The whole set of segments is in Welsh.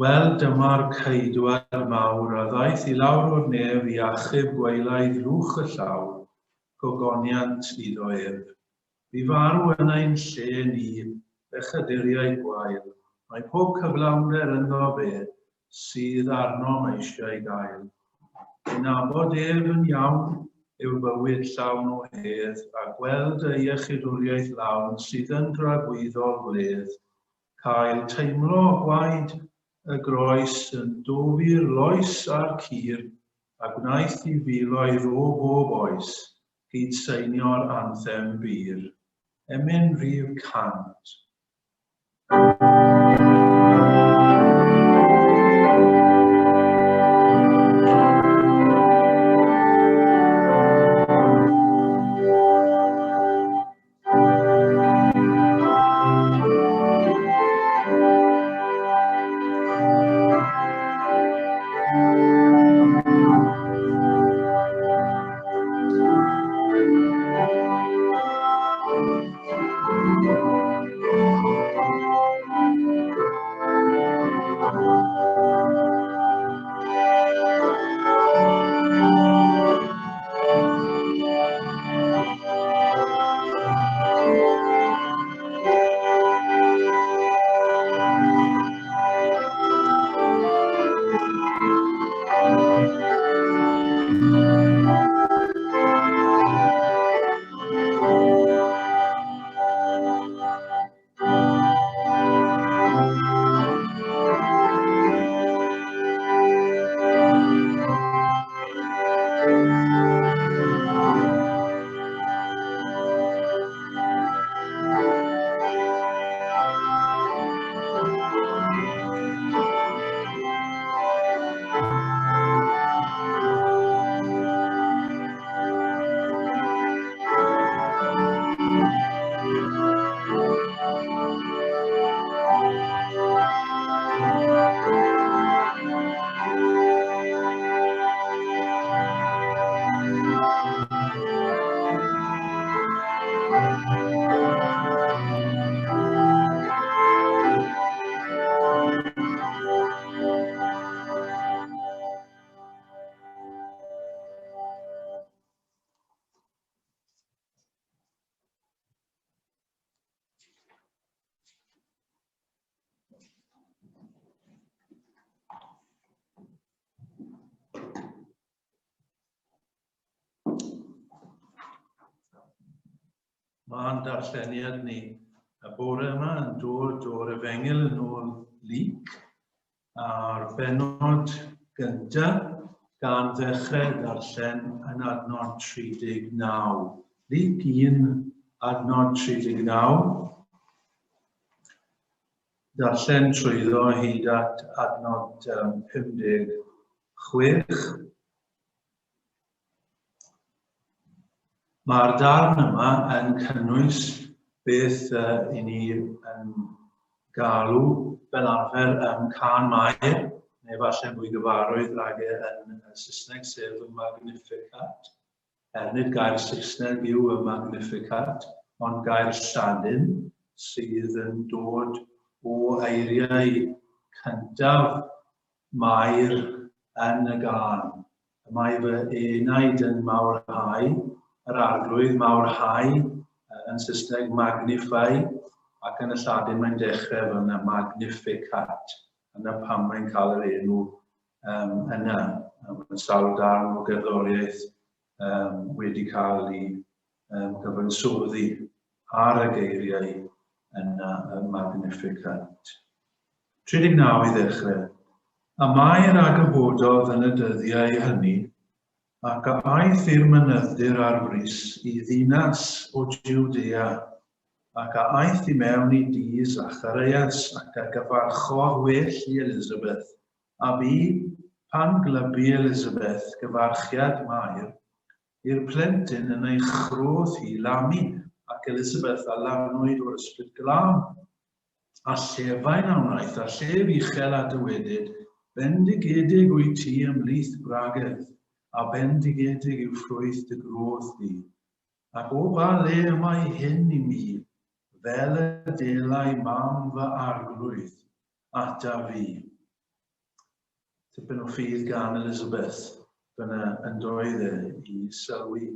Wel, dyma'r Ceidwad mawr a ddaeth i lawr o'r nef i achub gwaelaidd lwch y llawr, gogoniant iddo ef. Bu farw yn ein lle ni, bechaduriaid gwael, mae pob cyflawnder ynddo fe sydd arnom eisiau gael. Ei nabod ef yn iawn yw bywyd llawn o hedd, a gweld ei iechydwriaeth lawn sydd yn dragwyddol wledd. Cael teimlo gwaed y groes yn dofi'r loes a'r cur, a gwnaeth i filoedd o bob oes gyd-seinio'r anthem bur. Emyn rhif 100. Mae'n darlleniad ni y bore yma yn dod o'r Efengyl yn ôl Luc a'r bennod gyntaf gan ddechrau darllen yn adnod 39. Luc 1, adnod 39. Darllen trwyddo hyd at adnod 56. Mae'r darn yma yn cynnwys beth uh, i ni yn galw fel arfer um, can mair, neu falle mwy gyfarwydd ag e yn Saesneg, sef y Magnificat. Er nid gair Saesneg yw y Magnificat, ond gair Lladin sydd yn dod o eiriau cyntaf Mair yn y gân. Y mae fy enaid yn mawrhau, yr arglwydd, mawrhau, yn Saesneg, magnify, ac yn y Lladin mae'n dechrau fel yna, magnificat. Yna pam mae'n cael yr enw um, yna. Mae'n sawl darn o gerddoriaeth um, wedi cael ei um, gyfansoddi ar y geiriau yna, y Magnificat. 39 i ddechrau. A Mair a gyfododd yn y dyddiau hynny, ac a aeth i'r mynydd-dir ar frys i ddinas o Jwdea, ac a aeth i mewn i dŷ Zacharias, ac a gyfarchodd well i Elisabeth. A bu, pan glybu Elisabeth gyfarchiad Mair, i'r plentyn yn ei chroth hi lamu, ac Elisabeth a lanwyd o'r Ysbryd Glân. A llefain a wnaeth, a llef uchel a dywedyd, Bendigedig wyt ti ymhlith gwragedd, a bendigedig yw ffrwyth dy groth di. Ac o ba le y mae hyn i mi, fel y delai mam fy arglwydd ataf fi? Tipyn o ffydd gan Elizabeth fyna yn doedd e i sylwi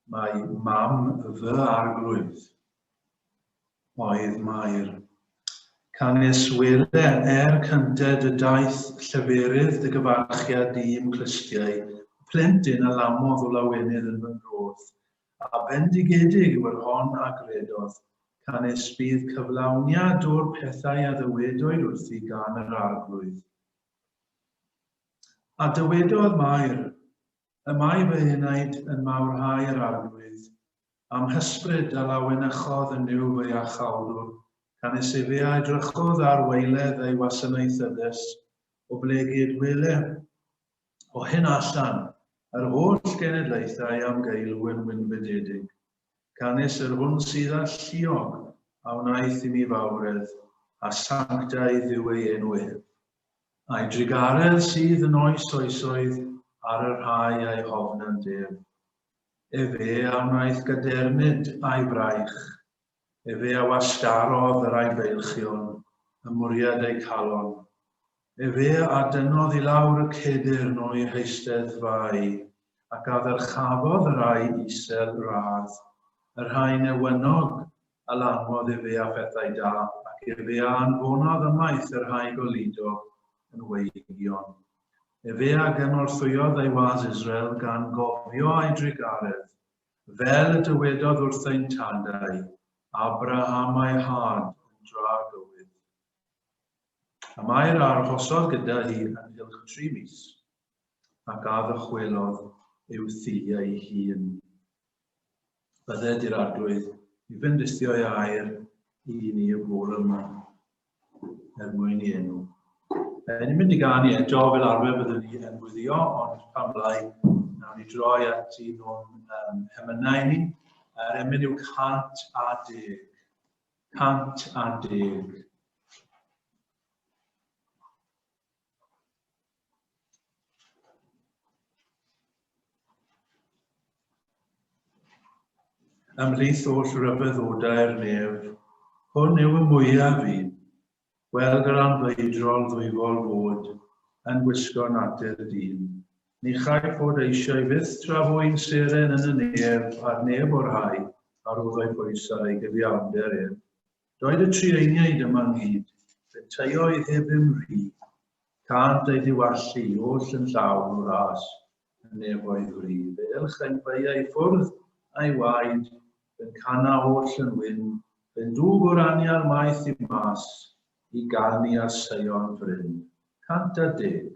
mai mam fy arglwydd oedd Mair. Canys wele er cynted y daeth lleferydd dy gyfarchiad di i'm clustiau, y plentyn a lamodd o lawenydd yn fy nghroth, a bendigedig yw yr hon a gredodd, canys bydd cyflawniad o'r pethau a ddywedwyd wrthi gan yr Arglwydd. A dywedodd Mair, Y mae fy enaid yn mawrhau yr Arglwydd, a'm hysbryd a lawenychodd yn Nuw fy Iachawdwr, canys efe a edrychodd ar waeledd ei wasanaethyddes, oblegid wele, o hyn allan, yr holl genedlaethau am geilw yn wynfydedig. Canys yr hwn sydd alluog a wnaeth i mi fawredd, a sanctaidd yw ei enw ef. A'i drugaredd sydd yn oes oesoedd ar y rhai a'i hofnant ef. Efe a wnaeth gadernid a'i fraich, efe a wasgarodd yr aibeilchion ym mwriad eu calon. Efe a dynnodd i lawr y cedyrn o'u heisteddfâu, ac a ddyrchafodd y rhai isel radd, y rhai newynog a lanwodd efe â phethau da, ac efe a anfonodd ymaith y rhai goludog yn weigion. Efe a gynorthwyodd ei was Israel gan gofio ei drugaredd, fel y dywedodd wrth ein tadau, Abraham a'i had yn dra gywydd. A Mair a arhosodd gyda hi ynghylch tri mis, ac a ddychwelodd i'w thŷ ei hun. Bydded i'r Arglwydd i fendithio ei air i ni y bore yma, er mwyn i enw. E, ni'n mynd i ganu eto, fel arfer byddwn ni yn gwyddio, ond pam lai, nawn ni droi at un o'n hemynau ni. Yr emyn yw 110. 110. Ymhlith oll ryfeddodau'r nef, hwn yw y mwyaf un, gweld yr anfeidrol ddwyfol fod yn gwisgo natur dyn. Ni chaiff fod eisiau fyth tra fo un seren yn y nef a'r neb o'r rhai a roddai bwys ar ei gyfiawnder ef. Doed y trueiniaid yma ynghyd, feteioedd heb ddim rhy, cânt eu diwallu oll yn llawn o ras y nefoedd fri. Fe ylch ein beiau i ffwrdd a'i waed, fe'n cana oll yn wyn, fe'n dwg o'r anial maith i mas, i ganu ar Seion fryn. 110.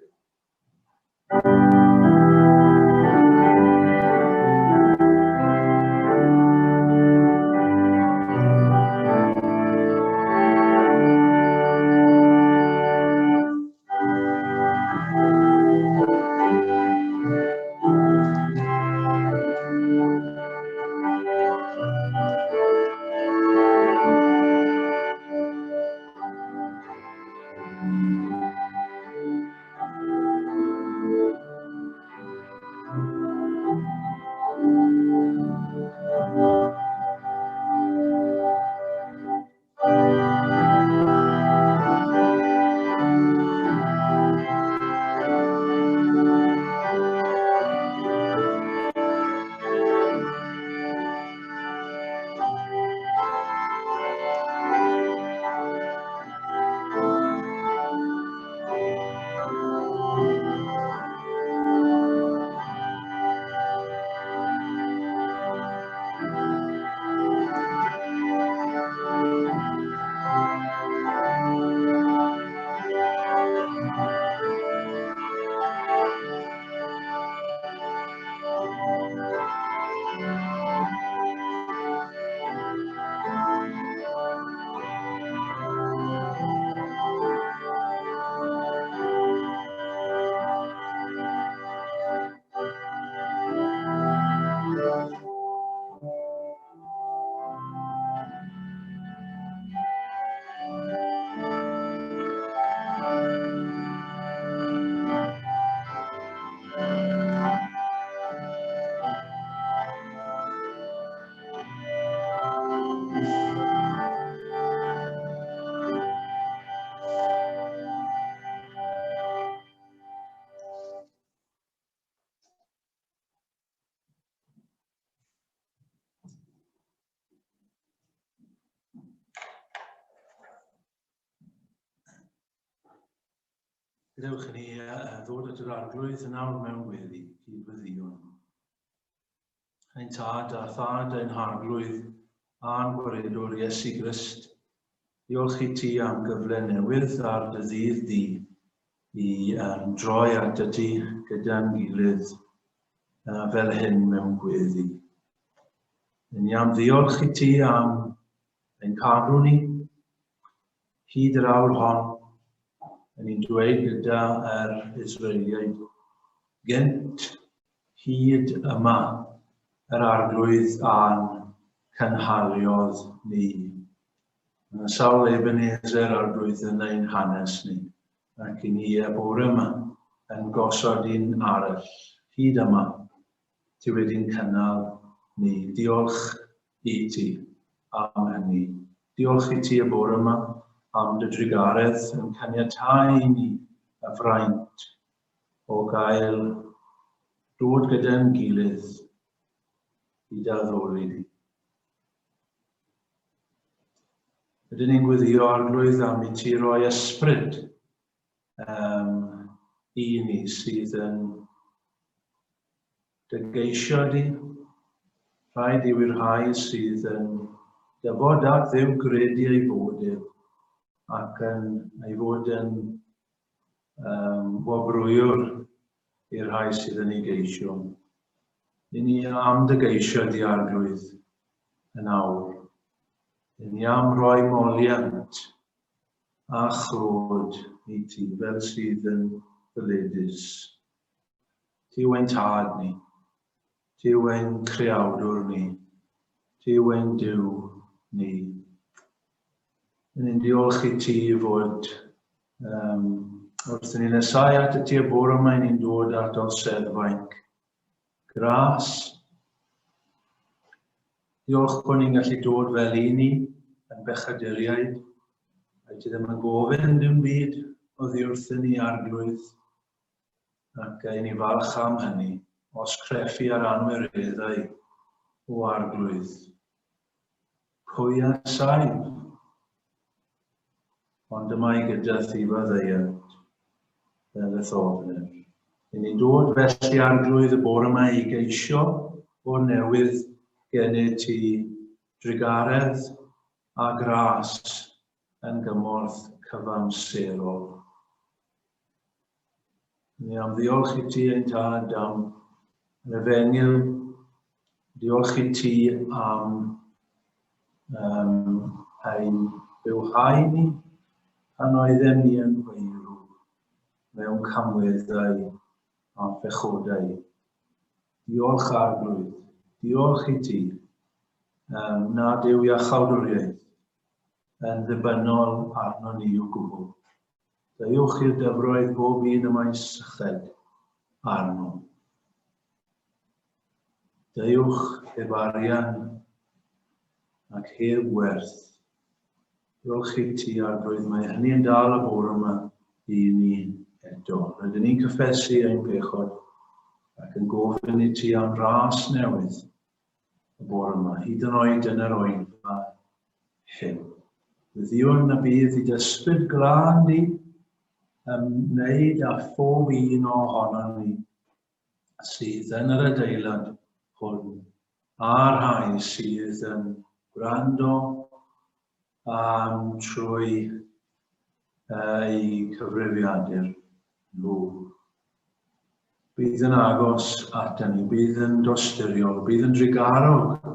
Gadewch i ni ddod at yr Arglwydd yn awr mewn gweddi, cyd-weddïwn. Ein Tad a Thad ein Harglwydd a'n Gwaredwr Iesu Grist, diolch i ti am gyfle newydd ar dy ddydd di i um, droi at y ti gyda'n gilydd uh, fel hyn mewn gweddi. Yn ni am ddiolch i ti am ein cadw ni Hyd yr awr hon, yn ni'n dweud gyda yr Israeliaid, gynt hyd yma yr arglwydd a'n cynhaliodd ni. Mae yna sawl Ebenezer arglwydd yn ein hanes ni, ac i ni y bore yma yn gosod un arall hyd yma ti wedi'n cynnal ni. Diolch i ti am hynny. Diolch i ti y bore yma am dy drugaredd yn caniatáu i ni y fraint o gael dod gyda'n gilydd i dy addoli di. Ydyn ni'n gweddio arglwydd am i ti roi ysbryd um, i ni sydd yn Dy geisio di, rhaid yw i'r rhai sydd yn dyfod at Dduw gredu ei fod ef, ac yn ei fod yn um, wobrwywr i'r rhai sydd yn ei geisio. I ni am dy geisio di arglwydd yn awr. I ni am roi moliant a chlod i ti fel sydd yn ddyledus. Ti yw ein tad ni. Ti yw ein creawdwr ni. Ti yw ein Duw ni. Yn ni'n diolch i ti fod um, wrth i ni nesau at y ti y bore yma, ni'n dod at orseddfainc gras. Diolch bod ni'n gallu dod fel i ni yn bechaduriaid. A ti ddim yn gofyn dim byd oddi wrthyn ni arglwydd. Ac i ni falch am hynny, os crefi ar anwireddau o arglwydd. Pwy a saif? Ond y mae gyda thi faddeuant, fel y thofnir. I ni'n dod felly arglwydd y bore yma i geisio o'r newydd gennyt ti drugaredd a gras yn gymorth cyfamserol. Ni am ddiolch i ti ein tad am yr efengyl. Diolch i ti am um, ein bywhau ni pan oeddem ni yn feirw mewn camweddau a phechodau. Diolch arglwydd, diolch i ti um, nad yw iachawdwriaeth yn ddibynnol arno ni o gwbl. Deuwch i'r dyfroedd bob un y mae syched arno. Deuwch heb arian ac heb werth. Diolch i ti, Arglwydd, mae hynny yn dal y bore yma i ni eto. Rydyn ni'n cyffesu ein pechod ac yn gofyn i ti am ras newydd y bore yma, hyd yn oed yn yr oedfa hyn. Gweddïwn y bydd i dy ysbryd glân di ymwneud â phob un ohonon ni sydd yn yr adeilad hwn a'r rhai sydd yn gwrando am trwy eu cyfrifiadur nhw. Bydd yn agos at ni, bydd yn dosturiol, bydd yn drugarog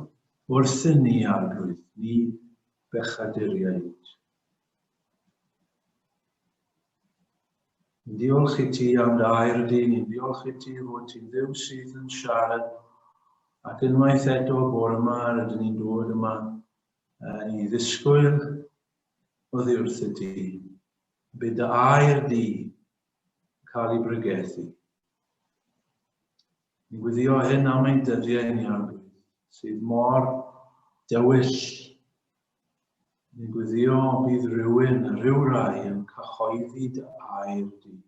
wrthyn ni, Arglwydd, ni bechaduriaid. Ni'n diolch i ti am dy air di, ni'n diolch i ti fod ti'n ddiw sydd yn siarad, ac unwaith eto bore yma rydyn ni'n dod yma i ddisgwyl oddi wrth y ti. Bydd dy air di yn cael ei bregethu. Ni'n gweddio hyn am ein dyddiau ni arglwydd, sydd mor dywyll. Ni'n gweddio bydd rhywun, rhyw rai yn cyhoeddi dy air di,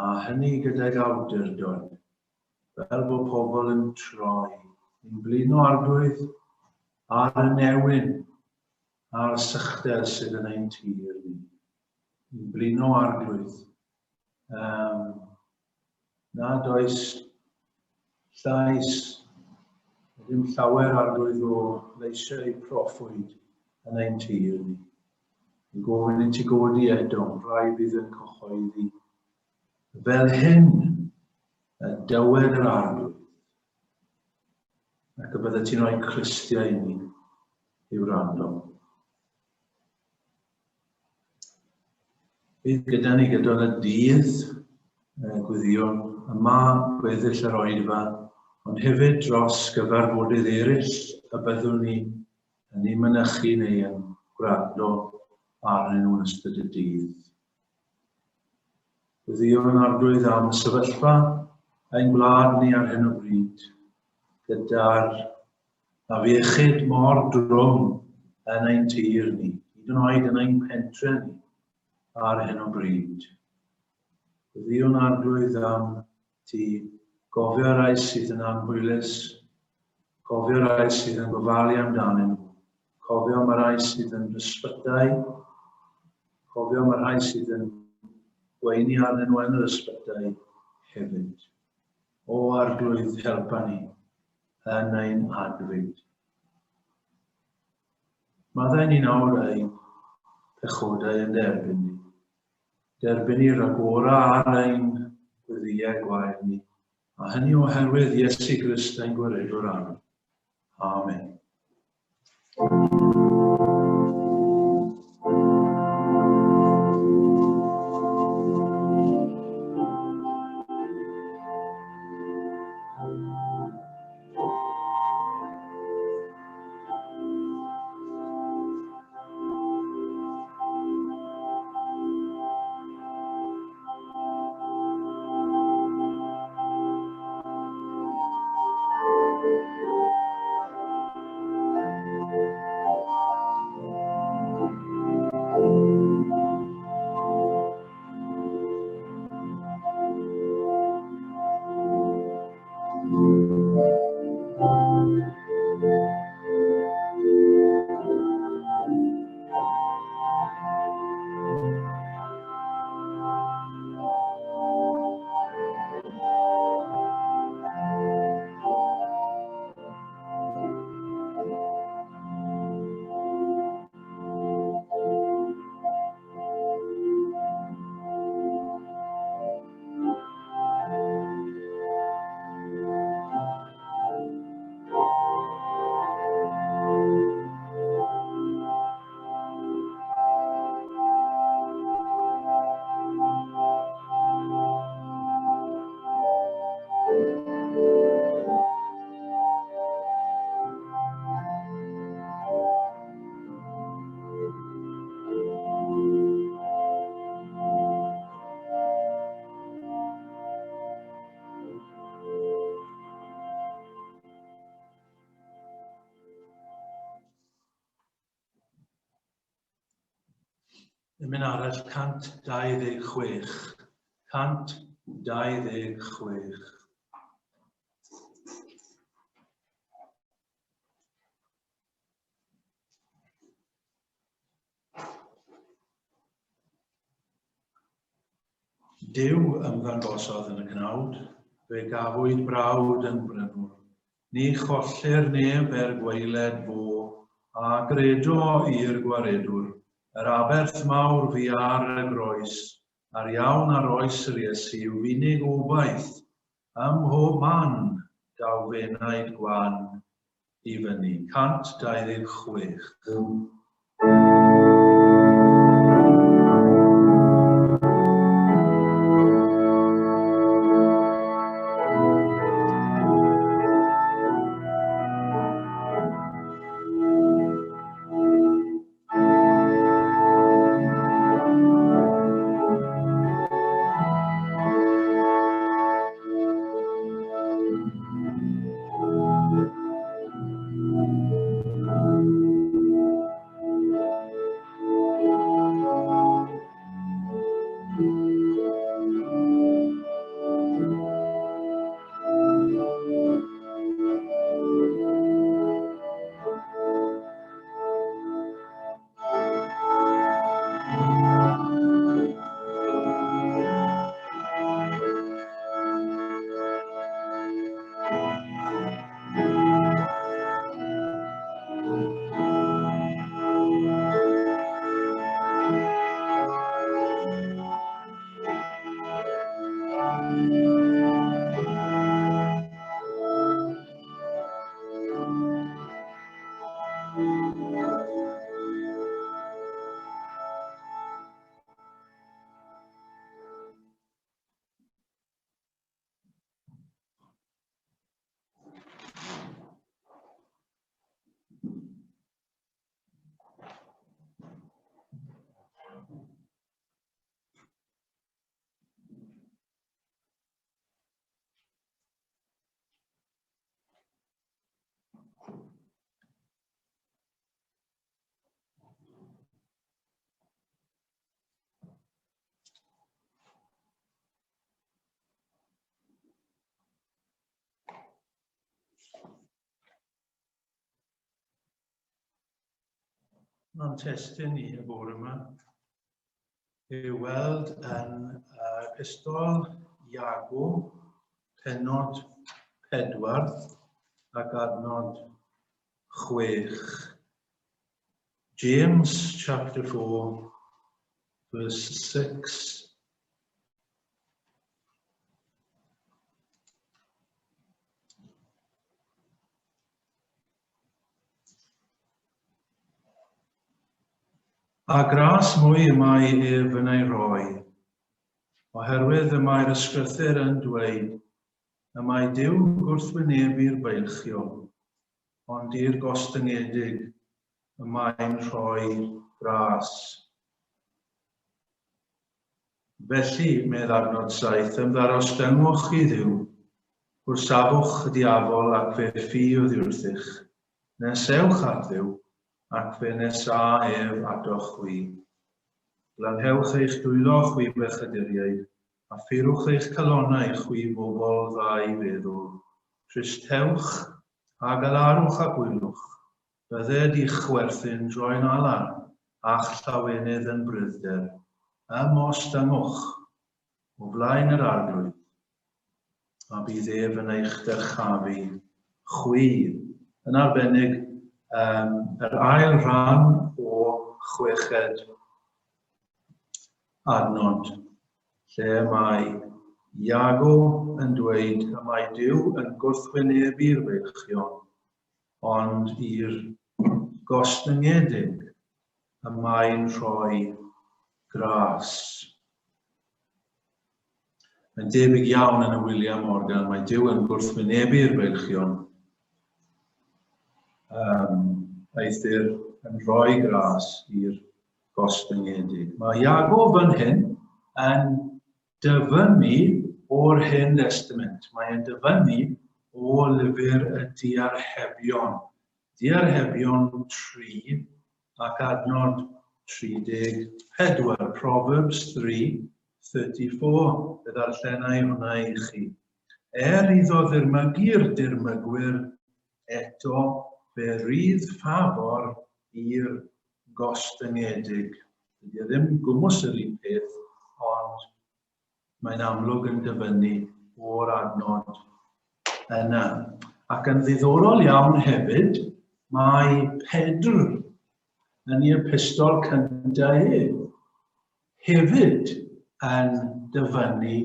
a hynny gydag awdurdod, fel bod pobl yn troi. Ni'n blino arglwydd ar y newyn a'r sychder sydd yn ein tir ni. Ni'n blino arglwydd. um, nad oes llais, ddim llawer arglwydd o leisiau proffwyd yn ein tir ni. Yn gofyn i ti godi eto, rhai fydd yn cyhoeddi. Fel hyn y dywed yr arglwydd, ac y bydde ti'n rhoi clustiau i ni i wrando. Bydd gyda ni gydol y dydd gwyddion yma gweddill yr oedfa, ond hefyd dros gyfarfodydd eraill y byddwn ni yn eu mynychu neu yn gwrando arnyn nhw yn ystod y dydd. Gweddion Arglwydd am sefyllfa ein gwlad ni ar hyn o bryd, gyda'r afiechyd mor drwm yn ein tir ni, hyd yn oed yn ein pentre ni ar hyn o bryd. Gweddiwn Arglwydd am ti gofio rai sydd yn anhwylus, cofio rai sydd yn gofalu amdanyn nhw, cofio am y rai sydd yn ysbytai, cofio am y rhai sydd yn gweini arnyn nhw yn yr ysbytai hefyd. O Arglwydd, helpa ni yn ein adfyd. Maddau ni nawr ein pechodau yn derbyn ni. Derbyn ni ragora ar ein gweddïau gwael ni, a hynny oherwydd Iesu Grist ein Gwaredwr. Amen. Amen. Emyn arall 126. 126. Duw ymddangosodd yn y cnawd, fe gafwyd brawd yn brynwr. Ni chollir neb er gwaeled fo, a gredo i'r Gwaredwr. Yr aberth mawr fu ar y groes, a'r iawn a roes yr Iesu yw unig obaith. Ym mhob man daw f'enaid gwan i fyny. 126. Mae'n testun ni y bore yma i'w weld yn Epistol Iago, penod 4 ac adnod 6. James chapter 4, verse 6. A gras mwy y mae ef yn ei roi, oherwydd y mae'r ysgrythur yn dweud, y mae Duw'n gwrthwynebu'r beilchiol, ond i'r gostyngedig y mae'n rhoi gras. Felly, medd adnod 7, ymddarostyngwch i Dduw, gwrsafwch y diafol ac fe ffi oddiwrthych. Nesewch at Dduw, ac fe nesâ ef atoch chwi. Glanhewch eich dwylo, chwi bechaduriaid, a phurwch eich calonnau, chwi bobl ddau feddwl. Tristhewch, a galarwch a gwylwch. Bydded i'ch chwerthin droi'n alar, a'ch llawenydd yn brudd-der. Ymostyngwch o flaen yr Arglwydd, a bydd ef yn eich dyrchafu chwi. Yn arbennig, um, yr ail rhan o chweched adnod, lle mae Iago yn dweud y mae Duw yn gwrthwynebu'r feichion, ond i'r gostyngedig y mae'n rhoi gras. Mae'n debyg iawn yn y William Morgan, mae Duw yn gwrthwynebu'r beilchion, um, eithr yn rhoi gras i'r gostyngedig. Mae Iago fan hyn yn dyfynnu o'r Hen Destament. Mae'n dyfynnu o lyfr y Diarhebion. Diarhebion 3 ac adnod 34, Proverbs 3, 34, fe ddarllenai hwnna i chi. Er iddo ddirmygu'r dirmygwyr, eto fe rydd ffafr i'r gostyngedig. Dydy e ddim gwmws yr un peth, ond mae'n amlwg yn dyfynnu o'r adnod yna. Ac yn ddiddorol iawn hefyd, mae Pedr yn ei epistol cyntaf ef hefyd yn dyfynnu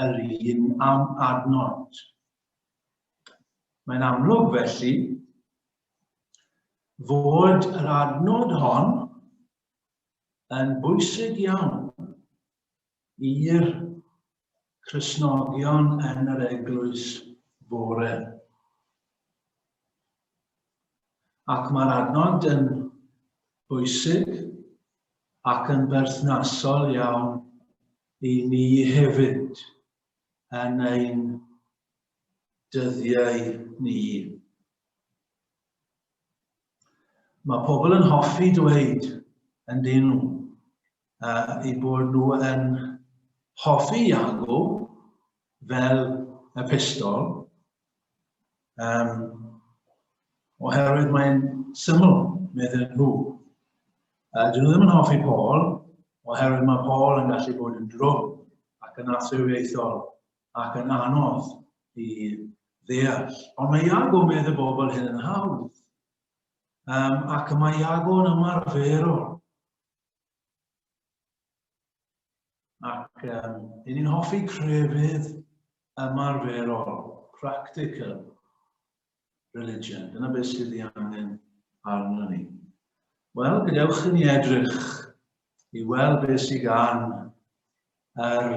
yr un am adnod. Mae'n amlwg felly fod yr adnod hon yn bwysig iawn i'r Cristnogion yn yr eglwys fore. Ac mae'r adnod yn bwysig ac yn berthnasol iawn i ni hefyd yn ein dyddiau ni. Mae pobl yn hoffi dweud yn dyn nhw eu bod nhw yn hoffi Iago fel epistol, um, oherwydd mae'n syml, meddyn nhw. Dyn nhw ddim yn hoffi Paul, oherwydd mae Paul yn gallu bod yn drwm ac yn athrawiaethol ac yn anodd i ddeall. Ond mae Iago, medd y bobl hyn, yn hawdd. Um, ac mae Iago yn ymarferol. Ac um, i ni'n hoffi crefydd ymarferol, practical religion. Dyna beth sydd ei angen arno ni. Wel, gadewch i ni edrych i weld beth sydd gan yr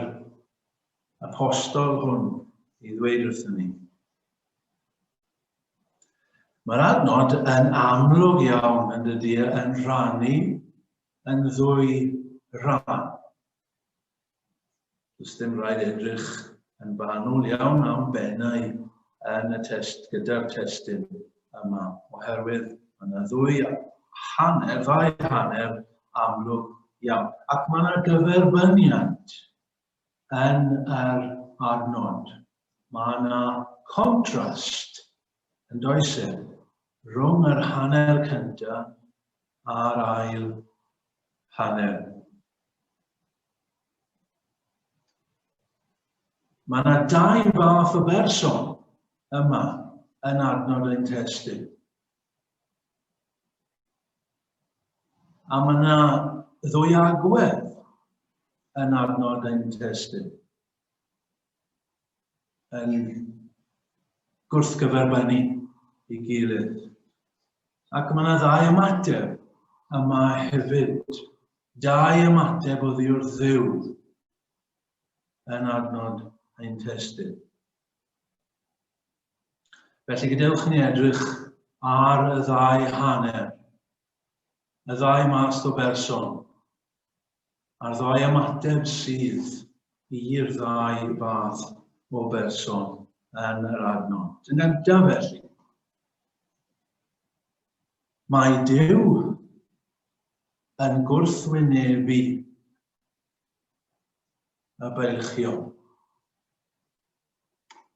apostol hwn i ddweud wrthyn ni. Mae'r adnod yn amlwg iawn yn dydy yn rhannu yn ddwy ran. Does dim rhaid edrych yn fanwl iawn am bennau yn y test gyda'r testun yma, oherwydd mae yna ddwy hanner, ddau hanner amlwg iawn. Ac mae yna gyferbyniad yn yr adnod. Mae yna contrast, yn does e, rhwng yr hanner cyntaf a'r ail hanner. Mae yna dau fath o berson yma yn adnod ein testun. A mae yna ddwy agwedd yn adnod ein testun. Yn gwrthgyferbynnu i gilydd. Ac mae yna ddau ymateb yma hefyd. Dau ymateb oddi wrth Dduw yn adnod ein testun. Felly gadewch ni edrych ar y ddau hanner, y ddau math o berson, a'r ddau ymateb sydd i'r ddau fath o berson yn yr adnod. Yn gyntaf felly, mae Duw yn gwrthwynebu y beilchion.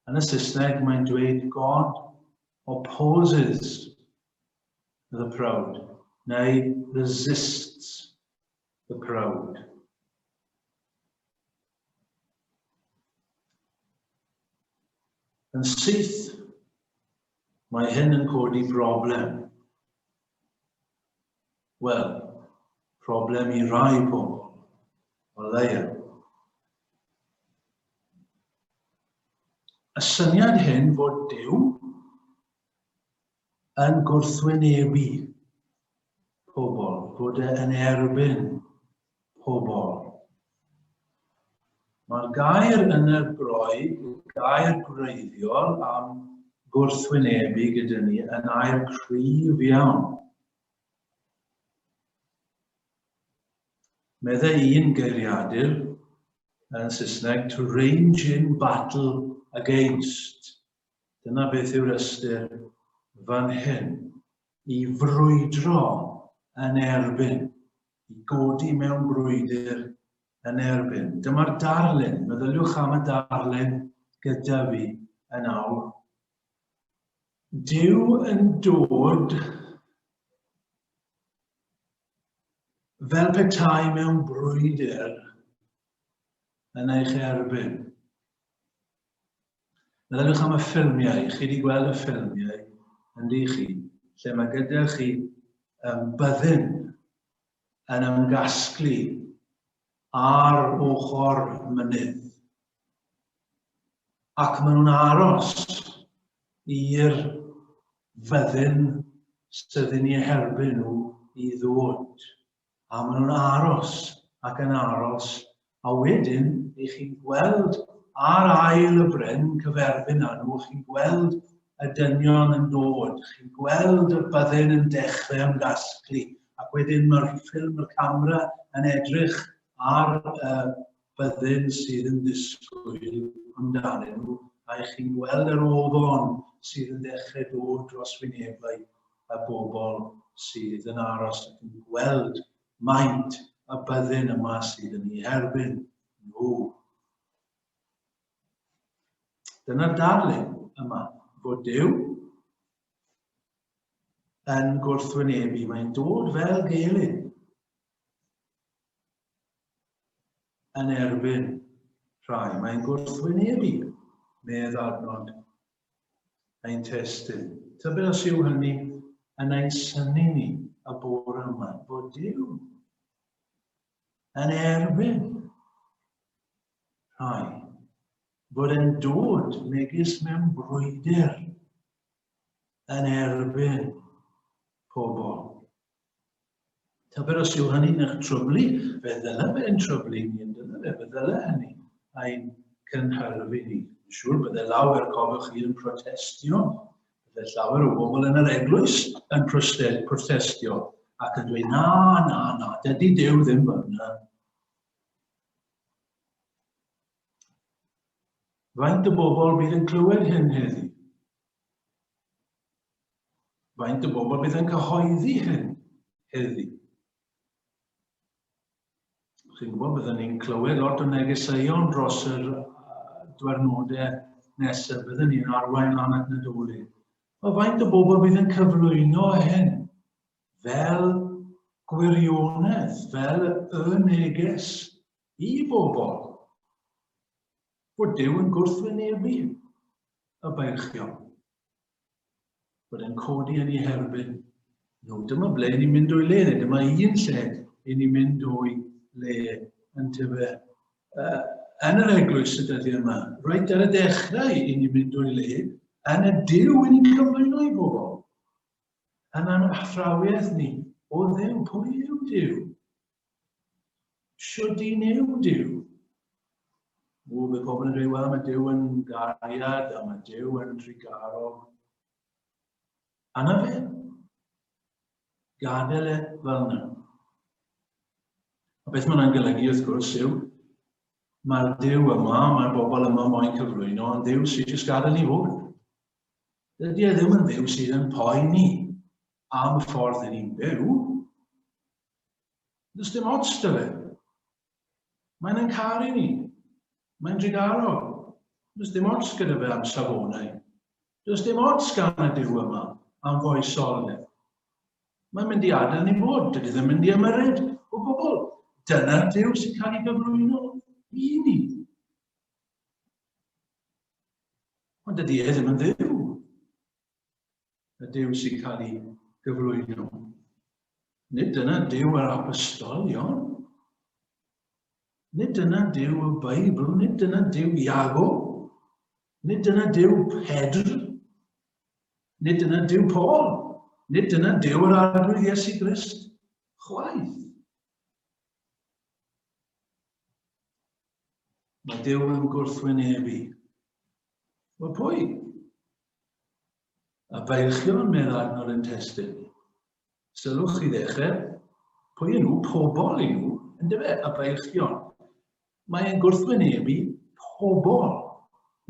Yn y Saesneg mae'n dweud God opposes the proud, neu resists the proud. Yn syth, mae hyn yn codi broblem. Wel, problem i rai pobl, o leia. Y syniad hyn fod Duw yn gwrthwynebu pobl, bod e yn erbyn pobl. Mae'r gair yn y Groeg, y gair gwreiddiol am gwrthwynebu gyda ni, yn air cryf iawn. Meddai un geiriadur yn Saesneg, to range in battle against. Dyna beth yw'r ystyr fan hyn. I frwydro yn erbyn, i godi mewn brwydr yn erbyn. Dyma'r darlun, meddyliwch am y darlun gyda fi yn awr. Duw yn dod fel petai mewn brwydr yn eich erbyn. Meddyliwch am y ffilmiau, chi wedi gweld y ffilmiau yn di chi, lle mae gyda chi um, byddin yn ymgasglu ar ochr mynydd. Ac maen nhw'n aros i'r fyddin sydd yn eu herbyn nhw i ddod. A maen nhw'n aros ac yn aros, a wedyn i chi'n gweld ar ail y bryn cyferbyn â nhw, chi'n gweld y dynion yn dod, chi'n gweld y byddin yn dechrau ymgasglu, ac wedyn mae'r ffilm, y camera yn edrych ar y byddin sydd yn disgwyl amdanyn nhw, a ych chi'n gweld yr ofon sydd yn dechrau dod dros wynebau y bobl sydd yn aros ac yn gweld maint y byddin yma sydd yn eu herbyn nhw. Dyna'r darlun yma, fod Duw yn gwrthwynebu, mae'n dod fel gelyn yn erbyn rhai. Mae'n gwrthwynebu, medd adnod ein testun. Tybed os yw hynny yn ein synnu ni y bore yma, bod Duw yn erbyn rhai, bod e'n dod megis mewn brwydr yn erbyn pobl. Tybed os yw hynny'n eich trwblu, fe ddyle fe'n trwblu ni yn dyle fe, fe ddyle hynny ein cynhyrfu ni. Yn siŵr bydde lawer, cofiwch chi, yn protestio. Bydde llawer o bobl yn yr eglwys yn protestio ac yn dweud, na, na, na, dydy Duw ddim fel yna. Faint o bobl bydd yn clywed hyn heddi? Faint o bobl bydd yn cyhoeddi hyn heddi? Chi'n gwybod, byddwn ni'n clywed lot o negeseuon dros yr dwernodau nesaf, byddwn ni'n arwain lan at Nadolig. Mae faint o bobl bydd yn cyflwyno hyn fel gwirionedd fel y neges i bobl bod Duw yn gwrthwynebu y baerchion, bod e'n codi yn ei herbyn nhw. Dyma ble ni'n mynd o'i le, neu dyma un lle i ni'n mynd o'i le yn tyfe. Uh, yn yr eglwys y dyddiau yma, reit ar y dechrau i ni'n mynd o'i le, yn y Duw i ni'n cyflwyno i bobl. Yn ein athrawiaeth ni o Dduw, pwy yw Duw? Shwd dyn yw Duw? O, bydd pobl yn dweud, wel, mae Duw yn gariad a mae Duw yn trugarog. A na fe. Gadael e fel yna. A beth mae'n golygu, wrth gwrs, yw mae'r Duw yma, mae'r bobl yma moyn cyflwyno, yn Dduw sydd jyst gadael ni fod. Dydy e ddim yn Dduw sydd yn poeni am y ffordd yn ni'n byw. Does dim ots 'da fe. Mae'n ein caru ni. Mae'n drugarog. Does dim ots gyda fe am safonau. Does dim ots gan y Duw yma am foesoldeb. Mae'n mynd i adael ni fod. Dydy ddim mynd i ymyrryd o gwbl. Dyna'r Duw sy'n cael ei gyflwyno i ni. Ond dydy e ddim yn Dduw. Y Duw sy'n cael ei gyflwyno. Nid dyna Duw yr apostolion. Nid dyna Duw y Beibl, nid dyna Duw Iago, nid dyna Duw Pedr, nid dyna Duw Paul, nid dyna Duw yr Arglwydd Iesu Grist, chwaith. Mae Duw yn gwrthwynebu. Wel, pwy? A beilchion, medd adnod yn testun. Sylwch i ddechrau, pwy yn nhw? Pobl i nhw, yn dyfe, a beilchion. Mae e'n gwrthwynebu pobl,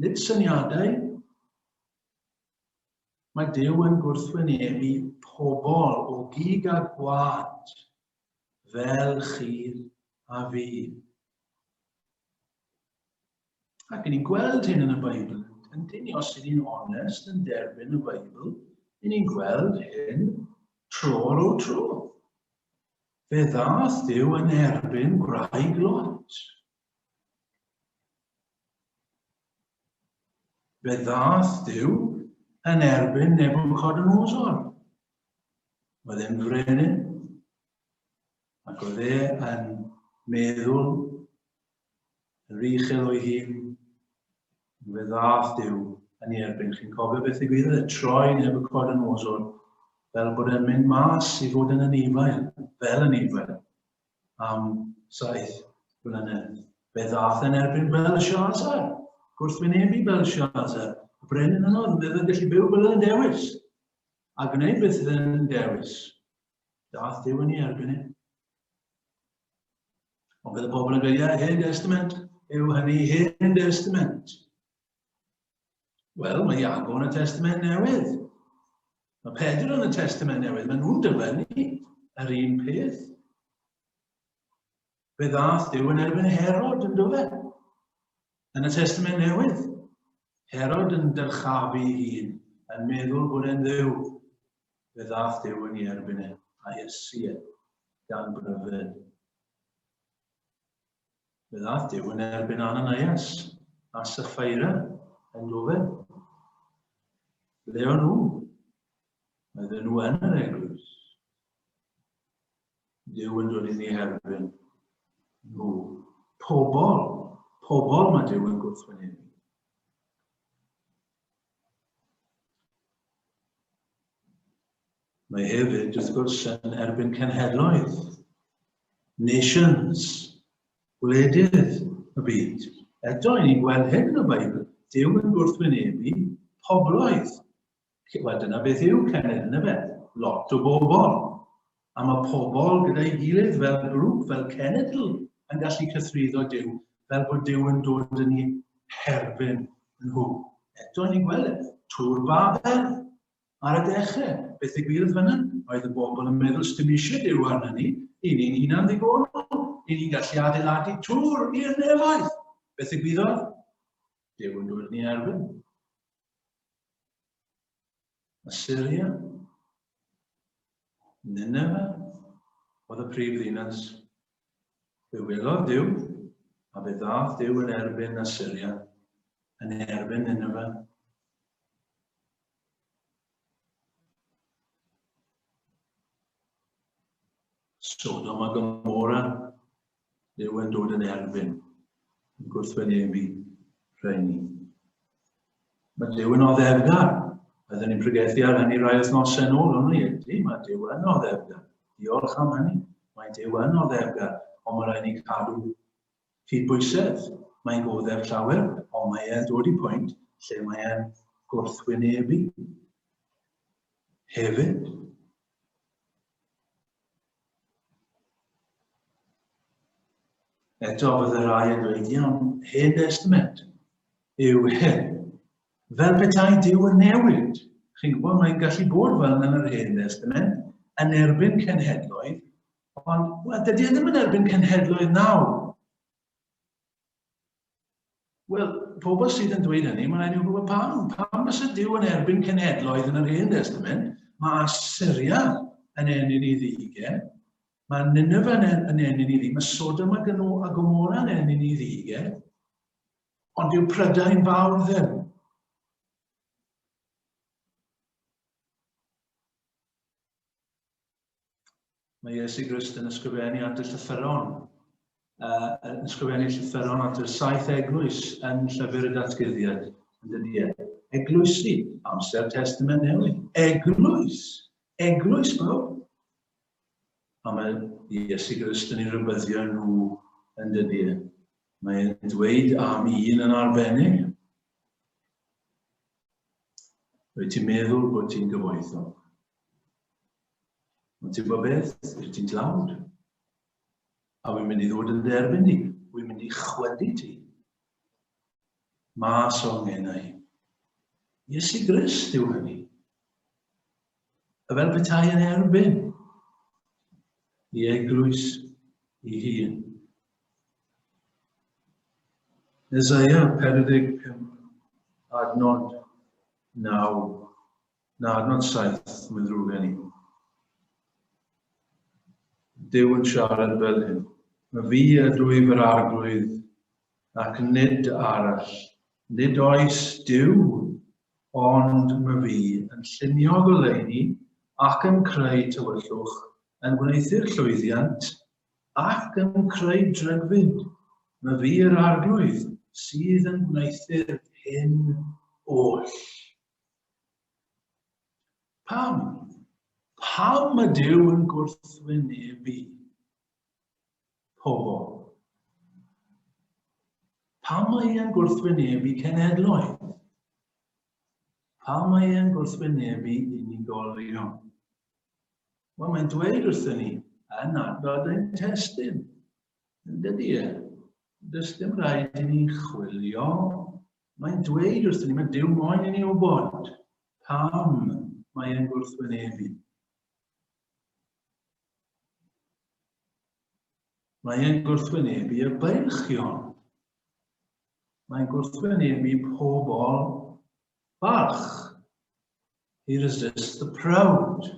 nid syniadau. Mae Duw yn gwrthwynebu pobl o gig a gwad, fel chi a fi. Ac ni'n gweld hyn yn y Beibl, yn dyn ni, os ydyn ni'n onest yn derbyn y Beibl, i ni'n gweld hyn tro ar ôl tro. Fe ddath Duw yn erbyn gwraig Lot. Fe ddath Duw yn erbyn Nebuchadnezzar. Oedd e'n frenin, ac oedd e yn meddwl yn rhy uchel o'i hun, fe ddath Duw yn ei erbyn. Chi'n cofio beth ddigwyddodd? E troi Nebuchadnezzar fel bod e'n mynd mas i fod yn anifail, fel anifail, am saith blynedd. Fe ddath yn erbyn Belshazzar, gwrthwynebu Belshazzar. Y brenin yno oedd yn gallu byw fel yn dewis, a gwneud beth oedd yn dewis. Dath Duw yn ei erbyn e. Ond bydd y bobl yn dweud, ie, Hen Testament yw hynny, Hen Testament. Wel, mae Iago yn y Testament Newydd. Mae Pedr yn y Testament Newydd. Mae nhw'n dyfynnu yr un peth. Fe ddath Duw yn erbyn Herod yn dod Yn y Testament Newydd, Herod yn dyrchafu ei hun, yn meddwl bod e'n dduw. Fe ddath Duw yn ei erbyn e, a'i ysu e gan bryfed. Fe ddath Duw yn erbyn Ananias a Sapphira yn dofe. Ble o'n nhw? Oedden nhw yn yr eglwys. Duw yn dod i ni herbyn nhw. Pobl, pobl mae Duw yn gwrthwynebu. Mae hefyd, wrth gwrs, yn erbyn cenhedloedd, nations, gwledydd y byd. Eto, i ni'n gweld hyn yn y Beibl, Duw yn gwrthwynebu pobloedd. Wel, dyna beth yw cenedl, yna fe? Lot o bobl. A mae pobl gyda'i gilydd fel grŵp, fel cenedl, yn gallu cythruddo Duw, fel bod Duw yn dod yn ei herbyn nhw. Eto, ni'n gweld e, Tŵr Babel, ar y dechrau. Beth ddigwyddodd fyna? Oedd y bobl yn meddwl, sdim eisiau Duw arna ni, i ni'n hunan ddigonol, i ni'n gallu adeiladu tŵr i'r nefoedd. Beth ddigwyddodd? Duw yn dod yn ei erbyn. Assyria, Nineveh. oedd y prif ddinas. Fe welodd Duw, a fe ddaeth Duw yn erbyn Assyria, yn erbyn Nineveh. Sodom a Gomorra, Duw yn dod yn erbyn, yn gwrthwynebu rheini. Mae Duw yn oddefgar. Oedden ni'n pregethu ar hynny rai wythnosau yn ôl, ond ni, ydy, mae Duw yn oddefgar. Diolch am hynny. Mae Duw yn oddefgar, ond mae rhaid ni cadw cydbwysedd. Mae'n goddef llawer, ond mae e'n dod i pwynt lle mae e'n gwrthwynebu hefyd. Eto, bydde rai yn dweud, iawn, Hen Testament yw hyn. Fel petai Duw yn newid. Chi'n gwybod, mae'n gallu bod fel yn yr Hen Testament, yn erbyn cenhedloedd, ond wel, dydy e ddim yn erbyn cenhedloedd nawr. Wel, pobl sydd yn dweud hynny, mae'n rhaid i nhw gwybod pam. Pam fysa Duw yn erbyn cenhedloedd yn yr Hen Testament? Mae Assyria yn enyn i ddig e. Mae Nineveh yn, yn enyn i ddig. Mae Sodom a Gomorrah yn enyn i ddig e. Ond dyw Prydain fawr ddim. Mae Iesu Grist yn ysgrifennu at y llythyron, uh, yn ysgrifennu llythyron at y saith eglwys yn llyfr y datguddiad, yn dydy e. Eglwysi, amser Testament Newydd. Eglwys! Eglwys, bawb! A mae Iesu Grist yn ei rybyddio nhw yn dydy e. Mae'n dweud am un yn arbennig. Rwyt ti'n meddwl bod ti'n gyfoethog. Ond ti'n gwybod beth? Rwyt ti'n dlawd. A wy'n mynd i ddod yn derbyn di. Wy'n mynd i chwydu ti. Mas o'n ngenau. Iesu Grist yw hynny. A fel petai yn erbyn i eglwys i hun. Esaia 45, adnod 9, na adnod 7, mae'n ddrwg gen i. Duw yn siarad fel hyn. Mae fi ydw i fy'r arglwydd, ac nid arall. Nid oes Duw, ond mae fi yn llunio goleuni ac yn creu tywyllwch, yn gwneuthur llwyddiant ac yn creu drygfyd. Mae fi yr arglwydd sydd yn gwneuthur hyn oll. Pam? Pam y Duw yn gwrthwynebu pobl? Pam mae e'n gwrthwynebu cenhedloedd? Pam mae e'n gwrthwynebu unigolion? Wel, mae'n dweud wrthyn ni yn adnod ein testun. Yn dydy e? Does dim rhaid i ni chwilio. Mae'n dweud wrthyn ni, mae Duw moyn i ni wybod pam mae e'n gwrthwynebu. Mae e'n gwrthwynebu y beilchion. Mae'n gwrthwynebu pobl balch. He resists the proud.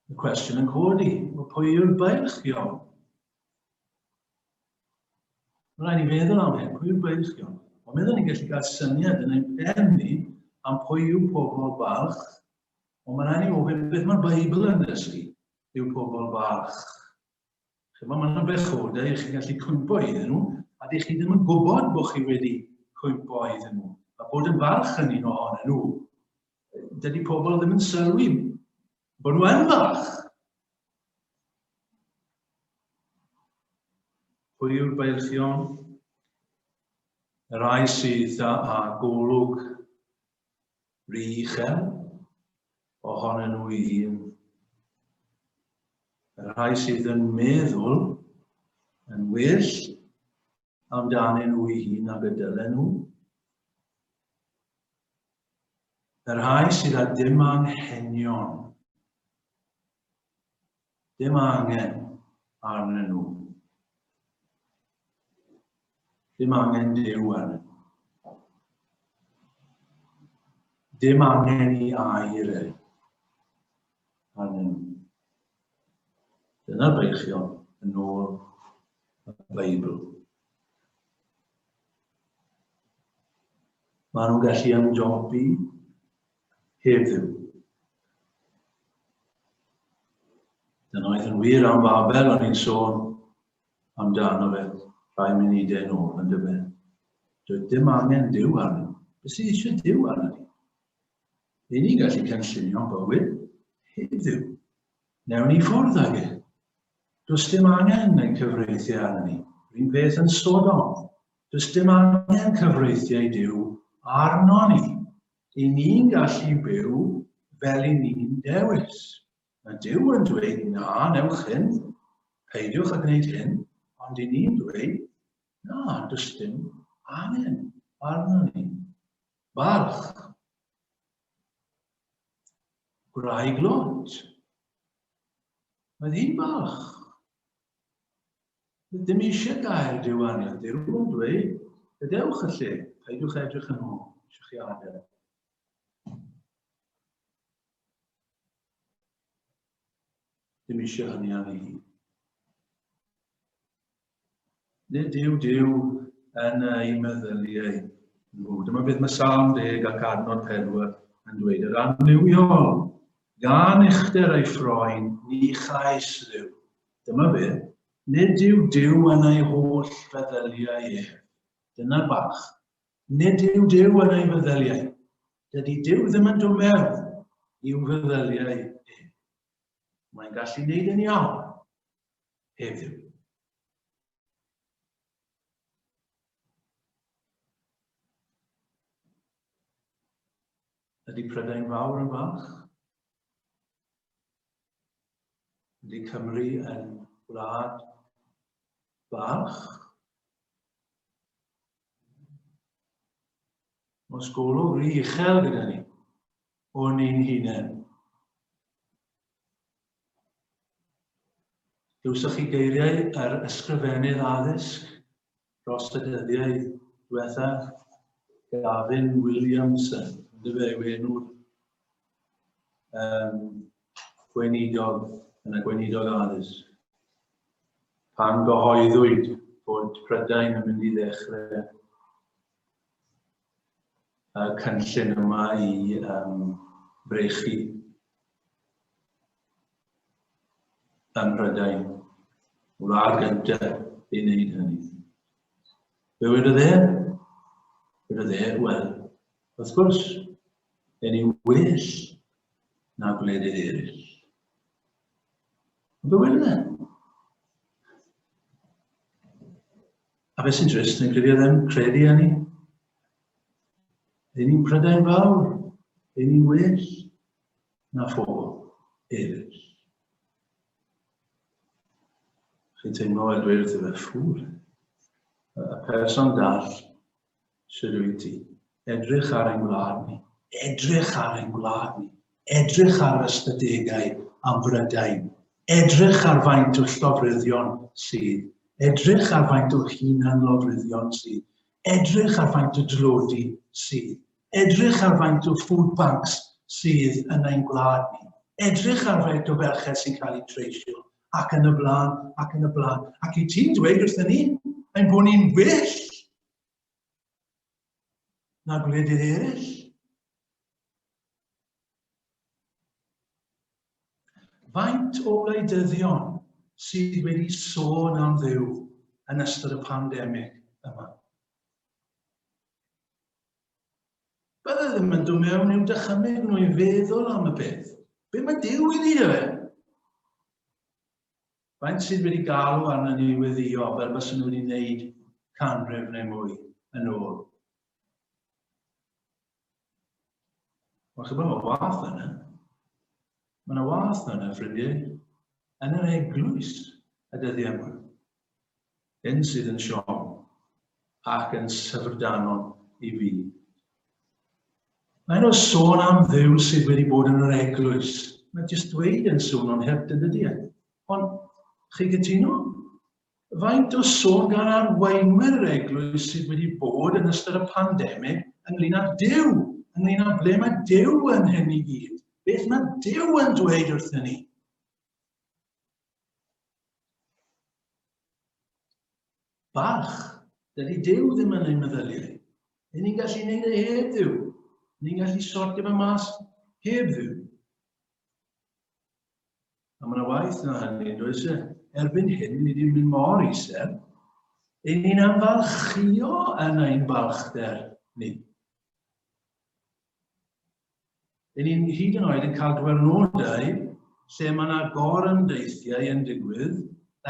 Y cwestiwn yn codi, wel pwy yw'r beilchion? Mae rhaid i feddwl am hyn, pwy yw'r beilchion? Ond meddwl ni'n gallu cael syniad yn ein pen ni am pwy yw pobl balch, ond mae rhaid ni ofyn beth mae'r Beibl yn dysgu yw pobl balch. Chymod, mae yna bechodau i chi'n gallu cwympo iddyn nhw, a dych chi ddim yn gwybod bod chi wedi cwympo iddyn nhw. A bod yn falch yn un ohonyn nhw. Dydy pobl ddim yn sylwi bod nhw yn falch. Pwy yw'r beilchion? Y rhai sydd â golwg rhy uchel ohonyn nhw i hun. Y rhai sydd yn meddwl yn well amdanyn nhw i hun ag y dylen nhw. Y rhai sydd â dim anghenion, dim angen arnyn nhw. Dim angen Duw arnyn nhw. Dim angen i air e. Dyna'r beichion yn ôl y Beibl. Maen nhw'n gallu ymdopi heb Dduw. Dyna oedd yn wir am Babel, o'n i'n sôn amdano fe rhai munudau yn ôl, yn dyfe. Doedd dim angen Duw arnyn nhw. Beth sydd eisiau Duw arnyn ni? Ni ni'n gallu cynllunio bywyd heb Dduw. Newn ni ffwrdd ag e. Does dim angen ein cyfreithiau arnyn ni. Yr un peth yn Sodom. Does dim angen cyfreithiau Duw arno ni. I ni'n gallu byw fel i ni'n dewis. Mae Duw yn dweud, na, newch hyn, peidiwch â gwneud hyn, ond i ni'n dweud, na, does dim angen arno ni. Balch. Gwraig Lot. Mae hi'n balch. Dim eisiau gair Duw arni, ond Duw yn dweud, gadewch y lle, peidiwch edrych yn ôl, eisiau chi adael. Dim eisiau hynny arni hi. Nid yw Duw yn eu meddyliau nhw. Dyma beth mae Salm 10 ac adnod 4 yn dweud. Yr annuwiol, gan uchder ei ffroen, ni chais Dduw. Dyma fe, nid yw Duw yn ei holl feddyliau ef. Dyna'r balch. Nid yw Duw yn ei feddyliau. Dydy Duw ddim yn dod mewn i'w feddyliau ef. Mae'n gallu gwneud yn iawn heddiw. Ydy Prydain Fawr yn falch? Ydy Cymru yn wlad falch? Oes golwg rhy uchel gyda ni o'n ni'n hunain. Glywsoch chi geiriau yr Ysgrifennydd Addysg dros y dyddiau diwetha, Gavin Williamson, ynddo fe yw enw'r um, gweinidog yn y gweinidog addysg. Pan gyhoeddwyd bod Prydain yn mynd i ddechrau y cynllun yma i um, brechu ym Mhrydain, wlad gyntaf i wneud hynny. Be wedodd e? Wedodd e, wel, wrth gwrs, yn ei well na gwledydd eraill. Ond be wedodd e? A beth sy'n drist, yn credu ddim credu hynny. Yn ni'n Prydain fawr, yn ni'n well na phobl eraill. Chi'n teimlo fel dweud wrtho fe, ffŵl. Y person dall sydd wyt ti. Edrych ar ein gwlad ni. Edrych ar ein gwlad ni. Edrych ar yr ystadegau am Brydain. Edrych ar faint o llofruddion sydd. Edrych ar faint o hunan-lofruddion sydd. Edrych ar faint o dlodi sydd. Edrych ar faint o food banks sydd yn ein gwlad ni. Edrych ar faint o ferched sy'n cael eu treisio, ac yn y blaen, ac yn y blaen. Ac i ti'n dweud wrthyn ni, ein bod ni'n well na gwledydd eraill. Faint o wleidyddion sydd wedi sôn am Dduw yn ystod y pandemig yma? Bydde ddim yn dod mewn i'w dychymyg nhw i feddwl am y peth. Be mae Duw i wneud â fe? Faint sydd wedi galw arno ni i weddïo fel byswn nhw wedi wneud canrif neu mwy yn ôl? Wel, chybod, mae wath yna. Mae yna wath yna, ffrindiau, yn yr eglwys y dyddiau yma. Hyn sydd yn siom ac yn syfrdanol i fi. Mae'n o sôn am Dduw sydd wedi bod yn yr eglwys. Mae jyst dweud yn swnio'n hurt yn dydy e. Ond chi gytuno? Faint o sôn gan arweinwyr yr eglwys sydd wedi bod yn ystod y pandemig ynglyn â Duw, ynglyn â ble mae Duw yn hyn i gyd? Beth mae Duw yn dweud wrthyn ni? Balch. Dydy Duw ddim yn ein meddyliau. Yn ni'n gallu gwneud e heb Dduw. Ni'n gallu sortio fe mas heb Dduw. A mae yna waith na hynny, yn does e? Erbyn hyn, ni wedi mynd mor isel, ein ni'n amfalchio yn ein balchder ni. Yn ni'n hyd yn oed yn cael dwernodau lle mae yna gorymdeithiau yn digwydd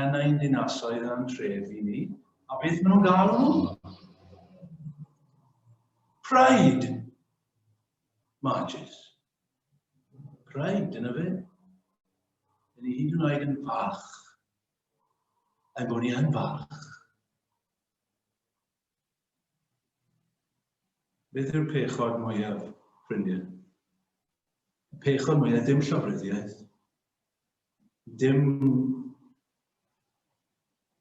yn ein dinasoedd a'n trefi ni. A beth maen nhw'n galw nhw? Pride marches. Pride, dyna fe. Yn ni hyd yn oed yn falch. Ein bod ni yn falch. Beth yw'r pechod mwyaf, ffrindiau? Y pechod mwyaf, dim llofruddiaeth, dim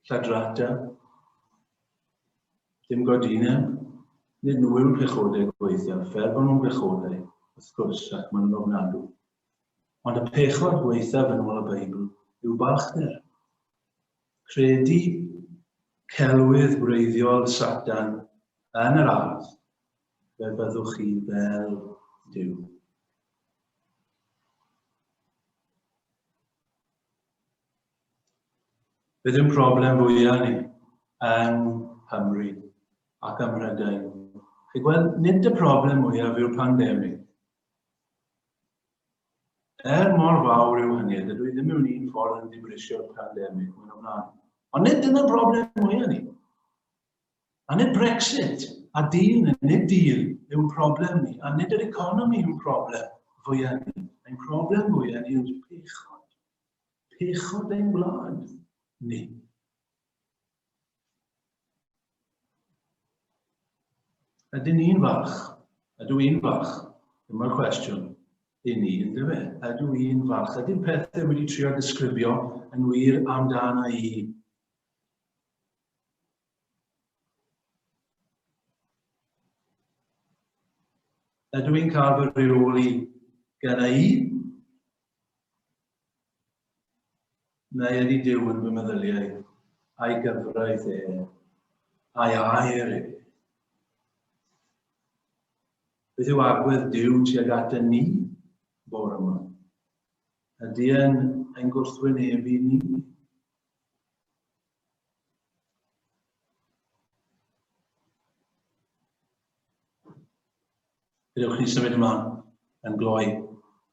lladrata, dim godineb. Nid nhw yw'r pechodau gweithiaf, fel bod nhw'n bechodau, wrth gwrs, ac maen nhw'n ofnadw. Ond y pechod gweithaf yn ôl y Beibl yw balchder. Credu celwydd gwreiddiol Satan yn yr ardd, fe fyddwch chi fel Duw. Beth yw'n problem fwyaf ni yng Nghymru ac ym Mhrydain? Chi gweld, nid y problem mwyaf yw'r pandemig. Er mor fawr yw hynny, a dydw i ddim mewn un ffordd yn dibrisio'r pandemig, mae'n ofnadwy. Ond nid dyna'r broblem mwyaf ni. A nid Brexit a deal neu nid deal yw'n problem ni, a nid yr economi yw'n problem fwyaf ni. Ein problem fwyaf ni yw'r pechod. Pechod ein gwlad ni. Ydyn ni'n falch? Ydw i'n falch? Dyma'r cwestiwn i ni, ynddo fe? Ydw i'n falch? Ydy'r pethau wedi trio disgrifio yn wir amdana i? Ydw i'n cael fy rheoli gyda i? Neu ydy Duw yn fy meddyliau, a'i gyfraith e, a'i air e? Beth yw agwedd Duw tuag at y ni bore yma? Ydy e'n ein gwrthwynebu ni? Gadewch ni symud ymlaen yn gloi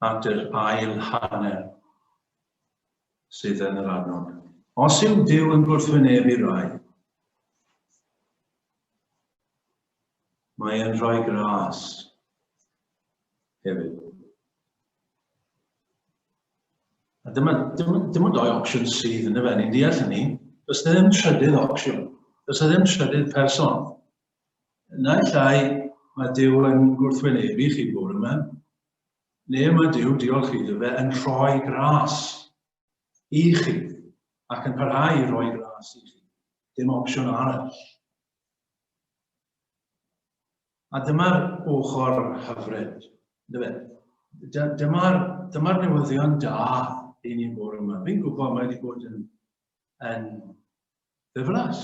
at yr ail hanner sydd yn yr adnod. Os yw Duw yn gwrthwynebu rai, mae e'n rhoi gras hefyd. A dyma, dyma, dyma doi opsiwn sydd yn y fe, ni'n deall hynny. Does na ddim trydydd opsiwn. Does na ddim trydydd person. Naill ai mae Duw yn gwrthwynebu chi bore yma, neu mae Duw, diolch iddo fe, yn rhoi gras i chi ac yn parhau i roi gras i chi. Dim opsiwn arall. A dyma'r ochr hyfryd. Dyma'r dyma newyddion da i ni bore yma. Fi'n gwybod mae wedi bod yn, yn ddiflas.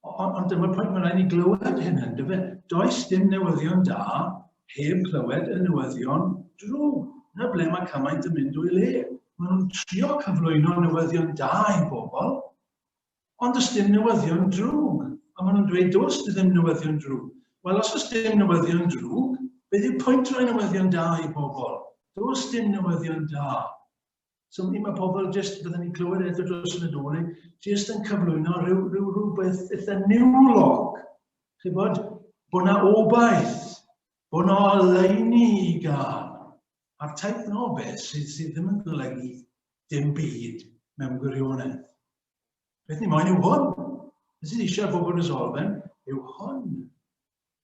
Ond, ond dyma'r pwynt, mae'n rhaid ni glywed hyn, yn dyfe? Does dim newyddion da heb clywed y newyddion drwg. Na ble mae cymaint yn mynd o'i le. Maen nhw'n trio cyflwyno newyddion da i bobl, ond does dim newyddion drwg. A maen nhw'n dweud, does ddim newyddion drwg. Wel, os oes dim newyddion drwg, beth yw pwynt rhoi newyddion da i bobl? Does dim newyddion da. So mi mae pobl jyst, byddwn ni'n clywed eto dros y Nadolig, jyst yn cyflwyno rhyw, rhyw rhywbeth eitha niwlog. Chi bod, bod na obaith, bod na oleuni i gael. A'r taith na o beth sydd, sydd ddim yn golygu dim byd mewn gwirionedd. Beth ni moyn yw hwn. Beth sydd eisiau bobl resolfen yw hwn.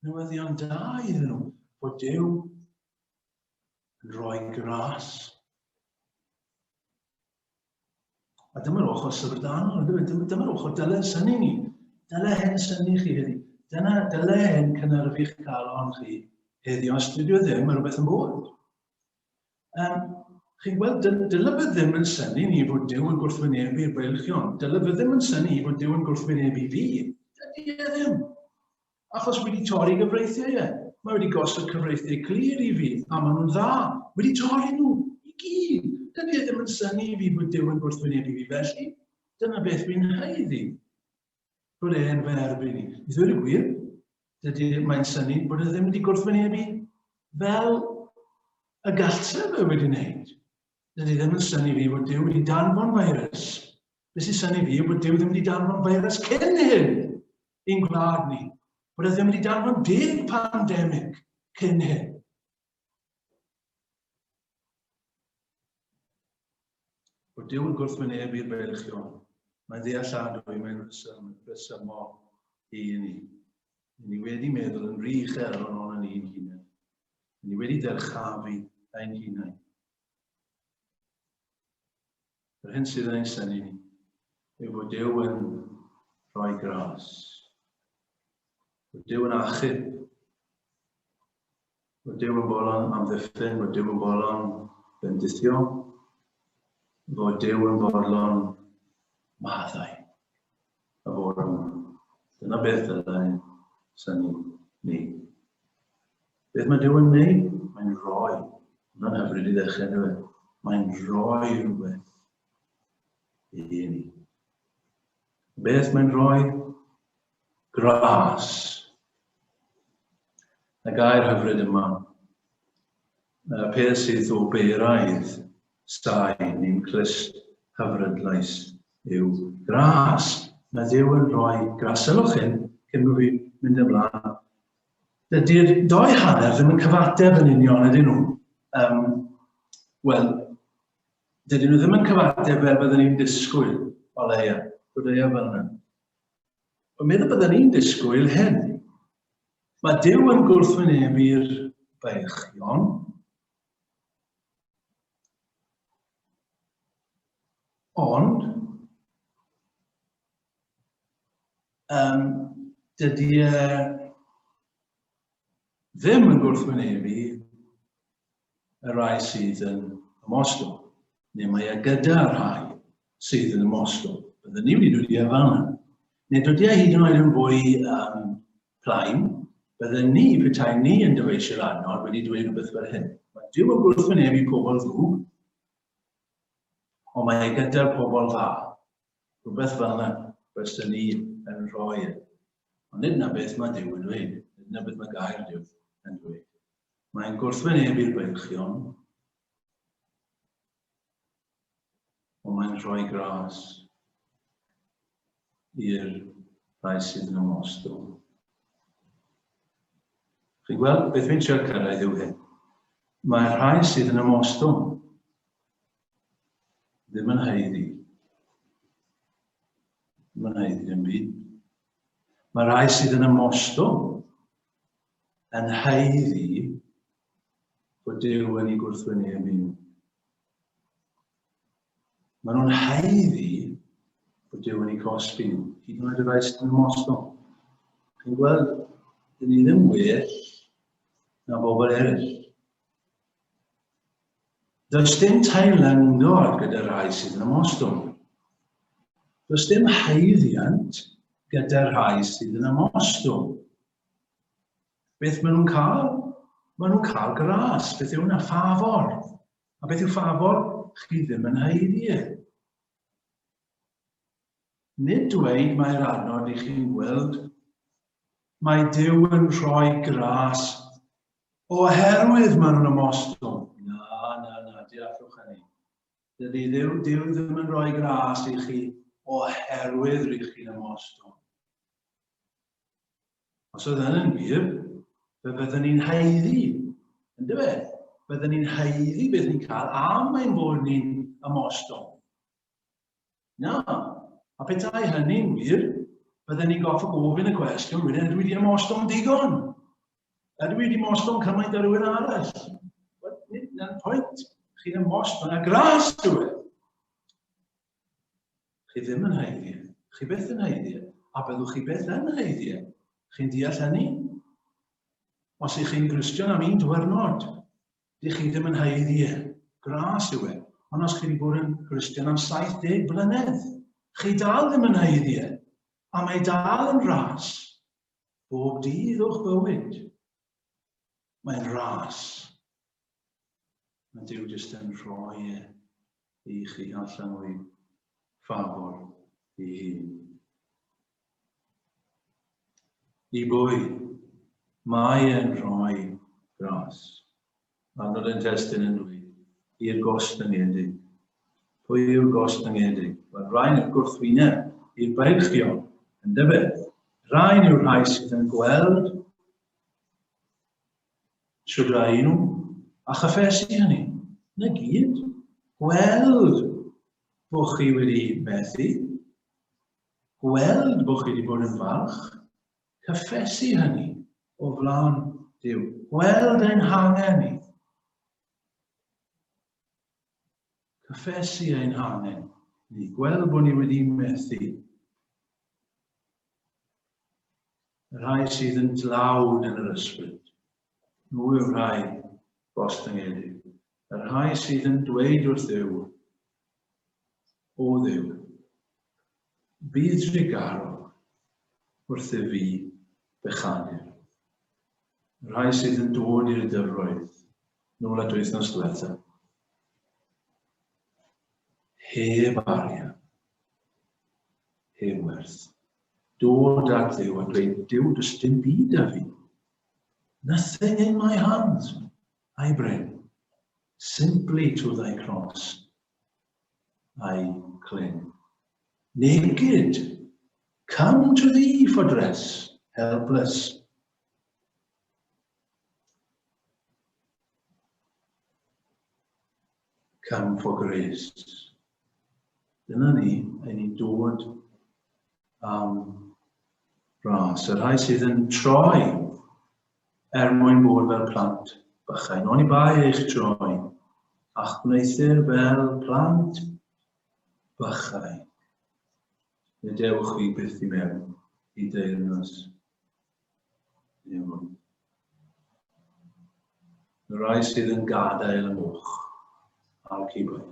Newyddion da iddyn nhw bod Duw yn rhoi gras. A dyma'r ochr syfrdanol, dyma'r ochr dyle syni ni. Dyle hyn syni chi heddi. Dyna, dyle hyn cynhyrfu'ch calon chi heddi, os dydy o ddim, mae rhywbeth yn bod. Um, Chi'n gweld, dyle fe ddim yn synnu ni fod Duw yn gwrthwynebu'r beilchion. Dyle fe ddim yn synnu fod Duw yn gwrthwynebu fi. Dydy e ddim. Achos wedi torri gyfreithiau e. Mae wedi gosod cyfreithiau clir i fi, a maen nhw'n dda. Wedi torri nhw i gyd. Dydy e ddim yn synnu i fi fod Duw yn gwrthwynebu fi felly. Dyna beth fi'n haeddu. Bod e'n fy erbyn i. I ddweud y gwir, dydy mae'n synnu bod e ddim wedi gwrthwynebu fel y gallse fe wedi wneud. Dydy ddim yn synnu fi fod Duw wedi danfon virus. Beth sy'n synnu fi yw bod Duw ddim wedi danfon virus cyn hyn i'n gwlad ni. Bod e ddim wedi danfon deg pandemig cyn hyn. Bod Duw yn gwrthwynebu'r beilchion. Mae'n ddealladwy, mae'n rhesymol i ni. Ni wedi meddwl yn rhy uchel o'n o'n ni'n hunain. Ni wedi dyrchafu ein hunain. Yr hyn sydd yn ein synnu ni yw bod Duw yn rhoi gras. Bod Duw yn achub. Bod Duw yn bolon amddiffyn, bod Duw yn bolon bendithio, bod Duw yn fodlon maddau y bore yma. Dyna beth ddylai synnu ni. Beth mae Duw yn wneud? Mae'n rhoi. Hwna'n hyfryd i ddechrau, ynddo fe? Mae'n rhoi rhywbeth i ni. Beth mae'n rhoi? Gras. Y gair hyfryd yma, y peth sydd o beiraidd sain ni'n clust hyfrydlais yw gras. Mae Dduw yn rhoi gras. Sylwch hyn, cyn bod fi mynd ymlaen. Dydy'r doi hanner ddim yn cyfateb yn union, ydyn nhw? Um, Wel, dydyn nhw ddim yn cyfateb fel byddwn ni'n disgwyl o leia. O leia fel yna. Ond meddwl byddwn ni'n disgwyl hyn. Mae Duw yn gwrthwynebu'r beichion. Ond, um, dydy e ddim yn gwrthwynebu y rhai sydd yn ymostwng, neu mae e gyda'r rhai sydd yn ymostwng. Byddwn ni wedi dod i fel yna. Neu dod i hyd yn oed yn fwy um, plaen, byddwn ni, petai ni yn dyfeisio'r adnod, wedi dweud rhywbeth fel hyn. Mae Duw yn gwrthwynebu pobl ddrwg, ond mae e gyda'r pobl dda. Rhywbeth fel yna, byswn ni yn rhoi e. Ond nid na beth mae Duw yn dweud, nid na beth mae gair Duw yn dweud. Mae'n gwrthwynebu'r beilchion, ond mae'n rhoi gras i'r rhai sydd yn ymostwng. Chi'n gweld, beth fi'n trio cyrraedd yw hyn. Mae'r rhai sydd yn ymostwng ddim yn haeddu. Ddim yn haeddu dim byd. Mae rhai sydd yn ymostwng yn haeddu bod Duw yn ei gwrthwynebu nhw. Maen nhw'n haeddu bod Duw yn ei cosbi nhw, hyd yn oed y rhai sydd yn ymostwng. Chi'n gweld, dyn ni ddim well na bobl eraill. Does dim teilyngdod gyda rhai sydd yn ymostwng. Does dim haeddiant gyda rhai sydd yn ymostwng. Beth maen nhw'n cael? Maen nhw'n cael gras. Beth yw hwnna? Ffafor. A beth yw ffafor? Chi ddim yn haeddu e. Nid dweud mae'r adnod i chi'n gweld mae Duw yn rhoi gras Oherwydd maen nhw'n ymostwng. Na, na, na, deallwch hynny. Dydy Dduw, Duw ddim yn rhoi gras i chi oherwydd rych chi'n ymostwng. Os oedd hynny'n wir, fe fyddwn ni'n haeddu, ynddo fe? Byddwn ni'n haeddu beth ni'n cael am ein bod ni'n ymostwng. Na. A petai hynny'n wir, bydden ni'n goffa gofyn y cwestiwn wedyn, ydw i wedi ymostwng digon? Ydw i wedi ymostwng cymaint ar rhywun arall? Wel, nid na'n pwynt. Chi'n ymostwng a gras yw e. Chi ddim yn haeddu. E. Chi byth yn haeddu. E. A byddwch chi byth yn haeddu. E. Chi'n deall hynny? Os ych chi'n Gristion am un diwrnod, dych chi ddim yn haeddu e. Gras yw e. Ond os chi wedi bod yn Gristion am 70 blynedd, chi dal ddim yn haeddu e. A mae dal yn ras. Bob dydd o'ch bywyd. Mae'n ras. Mae Duw jyst yn rhoi e i chi allan o'i ffafr ei hun. I bwy? Mae e'n rhoi gras. Adnod yn testun yn dweud, i'r gostyngedig. Pwy yw'r gostyngedig? Wel, rhain yw'r gwrthwyneb i'r beirchion, yn dyfe? Rhain yw'r rhai sydd yn gweld Siwrnai nhw, a chyffesu hynny. Na gyd. Gweld bod chi wedi methu. Gweld bod chi wedi bod yn falch. Cyffesu hynny o flaen Duw. Gweld ein hangen ni. Cyffesu ein hangen ni. Gweld bod ni wedi methu. Y rhai sydd yn dlawd yn yr ysbryd, nhw yw'r rhai gostyngedig. Y rhai sydd yn dweud wrth Dduw, O Dduw, bydd drugarog wrthyf fi bechadur. Y rhai sydd yn dod i'r dyfroedd, nôl at wythnos diwetha, heb arian, heb werth. Dod at Dduw a dweud, Duw, does dim byd da fi. Nothing in my hands I bring. Simply to thy cross I cling. Naked, come to thee for dress, helpless. Come for grace. Dyna ni, ein ni'n dod am ras. Y rhai sydd yn troi er mwyn bod fel plant bychain. Oni bai eich troi, a'ch gwneuthur fel plant bychain. Nid ewch chi byth i mewn i deyrnas Iawn. Y rhai sydd yn gadael y moch a'r cibau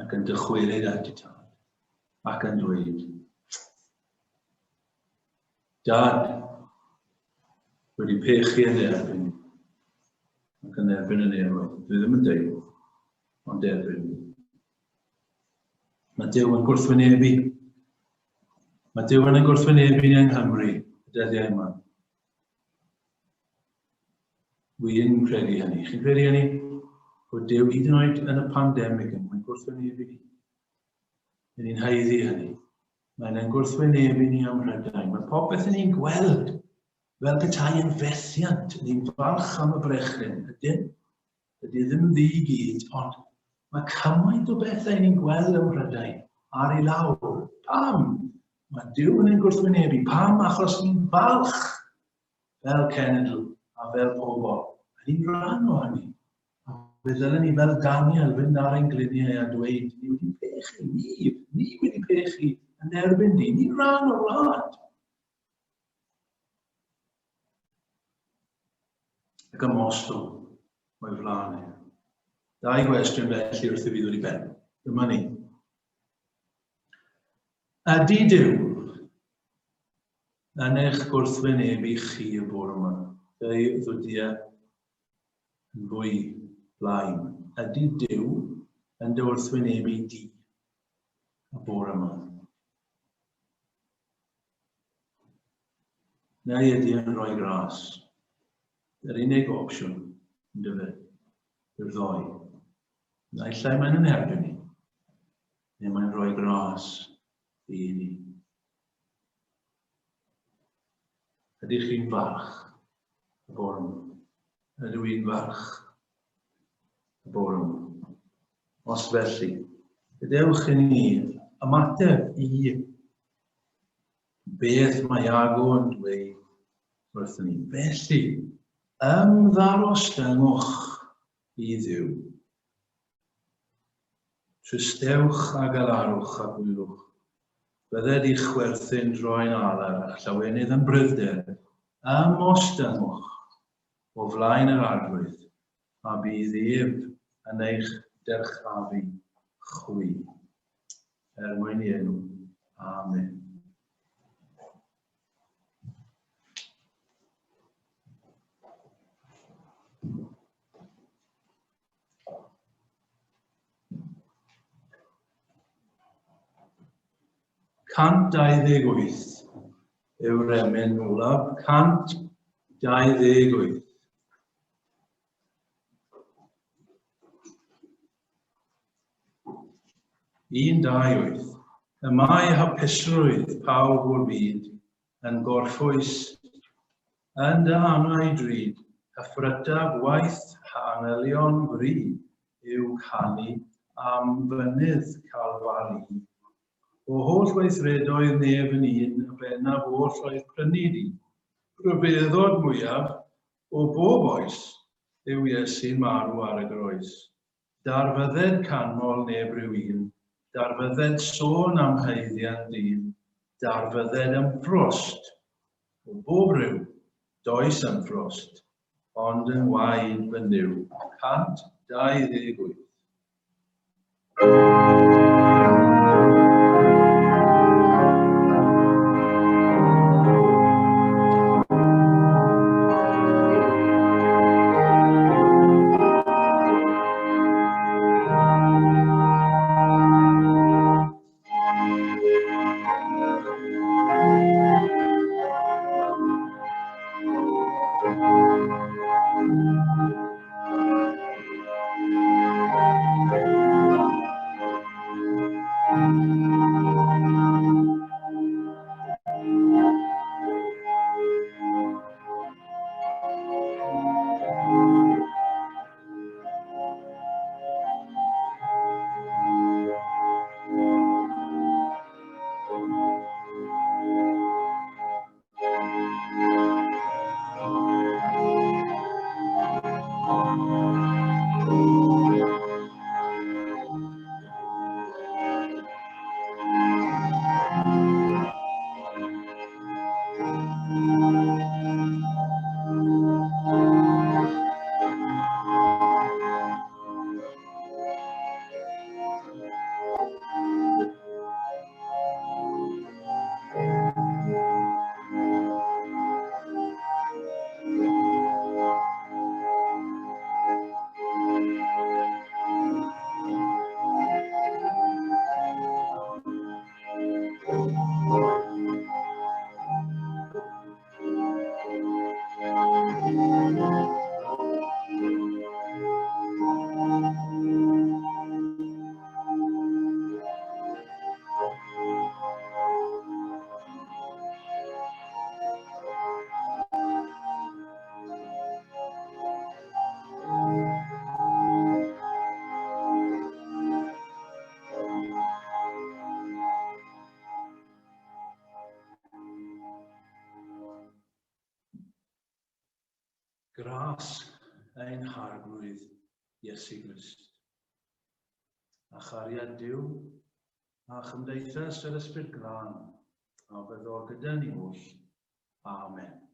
ac yn dychwelyd at y tad ac yn dweud, Dad, wedi pechu yn erbyn ac yn erbyn y nefoedd. Dwi ddim yn deud, ond erbyn. Mae Duw yn gwrthwynebu. Mae Duw yn ein gwrthwynebu ni yng Nghymru y dyddiau yma. Wy'n credu hynny. Chi'n credu hynny? Bod Duw hyd yn oed yn y pandemig yn mwyn gwrthwynebu ni. Yn ni'n haeddu hynny. Mae'n ein gwrthwynebu ni am Mhrydain. Mae popeth yn ni'n gweld fel petai yn fethiant. Ni'n falch am y brechlyn. Ydyn? Dydy e ddim yn ddu i gyd, ond mae cymaint o bethau ni'n gweld ym Mhrydain ar ei lawr. Pam? Mae Duw yn ein gwrthwynebu. Pam? Achos ni'n falch fel cenedl a fel pobl. A ni'n rhan o hynny. A fe ddylen ni fel Daniel fynd ar ein gliniau a dweud, ni wedi pechu, ni, ni wedi pechu yn erbyn di, ni'n rhan o'r wlad. Ac ymostwng o'i flaen e. Dau gwestiwn felly wrth i fi ddod i ben. Dyma ni. Ydy Duw yn eich gwrthwynebu chi y bore yma? Fe ddwdia yn fwy blaen. Ydy Duw yn dy wrthwynebu di y bore yma? Neu ydy yn rhoi gras? Yr unig opsiwn, yn dyfe, yw'r ddoi. Naill ai mae'n yn erbyn ni, neu mae'n rhoi gras i ni. Ydych chi'n falch y bore yma? Ydw i'n falch y bore yma? Os felly, gadewch i ni ymateb i Beth mae Iago yn dweud wrthyn ni? Felly, ymddarostyngwch i Dduw. Tristewch a galarwch a gwylwch. Bydded i'ch chwerthin droi'n alar a'ch llawenydd yn bryfder. Ymostyngwch o flaen yr Arglwydd, a bydd ef yn eich dyrchafu chwi. Er mwyn i enw. Amen. 128 yw'r emyn olaf. 128. 128. Y mae hapusrwydd pawb o'r byd yn gorffwys yn dy anau drud, hyffrytaf waith ha'angylion fri yw canu am fynydd Calfari. O holl weithredoedd nef yn un, y bennaf oll oedd prynu di. Rhyfeddod mwyaf o bob oes yw Iesu'n marw ar y groes. Darfydded canmol neb rhyw un, darfydded sôn am haeddiant dyn, darfydded ymffrost o bob rhyw, does ymffrost, ond yng ngwaed fy Nuw. 128. Gras ein Harglwydd Iesu Grist, a chariad Duw, a chymdeithas yr Ysbryd Glân, a fyddo gyda ni oll. Amen.